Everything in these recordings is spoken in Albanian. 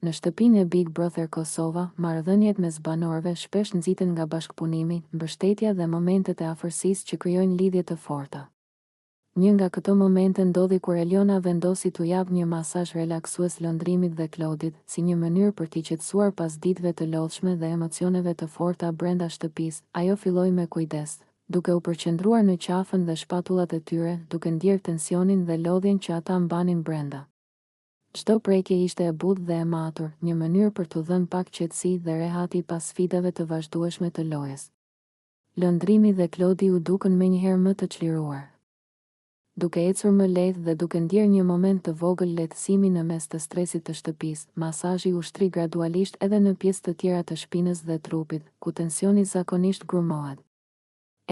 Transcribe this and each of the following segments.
Në shtëpinë e Big Brother Kosova, marrëdhëniet mes banorëve shpesh nxiten nga bashkëpunimi, mbështetja dhe momentet e afërsisë që krijojnë lidhje të forta. Një nga këto momente ndodhi kur Eliona vendosi t'u japë një masazh relaksues Londrimit dhe Klodit, si një mënyrë për t'i qetësuar pas ditëve të lodhshme dhe emocioneve të forta brenda shtëpisë. Ajo filloi me kujdes, duke u përqendruar në qafën dhe shpatullat e tyre, duke ndjerë tensionin dhe lodhjen që ata mbanin brenda. Çdo prekje ishte e butë dhe e matur, një mënyrë për t'u dhënë pak qetësi dhe rehati pas sfidave të vazhdueshme të lojës. Londrimi dhe Klodi u dukën menjëherë më të çliruar. Duke ecur më lehtë dhe duke ndjerë një moment të vogël lehtësimi në mes të stresit të shtëpisë, masazhi u shtri gradualisht edhe në pjesë të tjera të shpinës dhe trupit, ku tensioni zakonisht grumohet.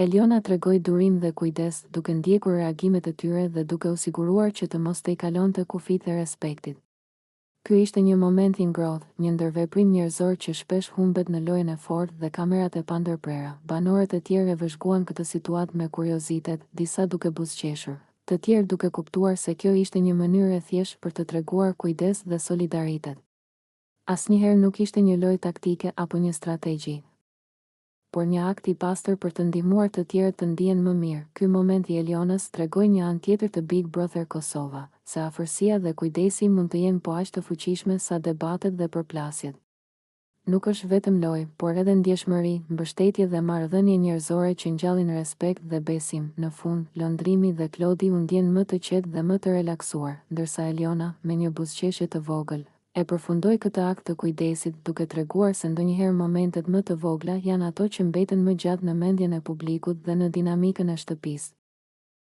Eliona tregoi durim dhe kujdes, duke ndjekur reagimet e tyre dhe duke u siguruar që të mos tejkalonte kufijtë e respektit. Ky ishte një moment i ngrohtë, një ndërveprim njerëzor që shpesh humbet në lojën e fortë dhe kamerat e pandërprera. Banorët e tjerë e vëzhguan këtë situatë me kuriozitet, disa duke buzëqeshur, të tjerë duke kuptuar se kjo ishte një mënyrë e thjeshtë për të treguar kujdes dhe solidaritet. Asnjëherë nuk ishte një lojë taktike apo një strategji, por një akt i pastër për të ndihmuar të tjerët të ndihen më mirë. Ky moment i Elionës tregoi një anë tjetër të Big Brother Kosova, se afërsia dhe kujdesi mund të jenë po aq të fuqishme sa debatet dhe përplasjet. Nuk është vetëm lojë, por edhe ndjeshmëri, mbështetje dhe marrëdhënie njerëzore që ngjallin respekt dhe besim. Në fund, Londrimi dhe Klodi u ndjenë më të qetë dhe më të relaksuar, ndërsa Eliona, me një buzëqeshje të vogël, E përfundoi këtë akt të kujdesit, duke treguar se ndonjëherë momentet më të vogla janë ato që mbeten më gjatë në mendjen e publikut dhe në dinamikën e shtëpisë.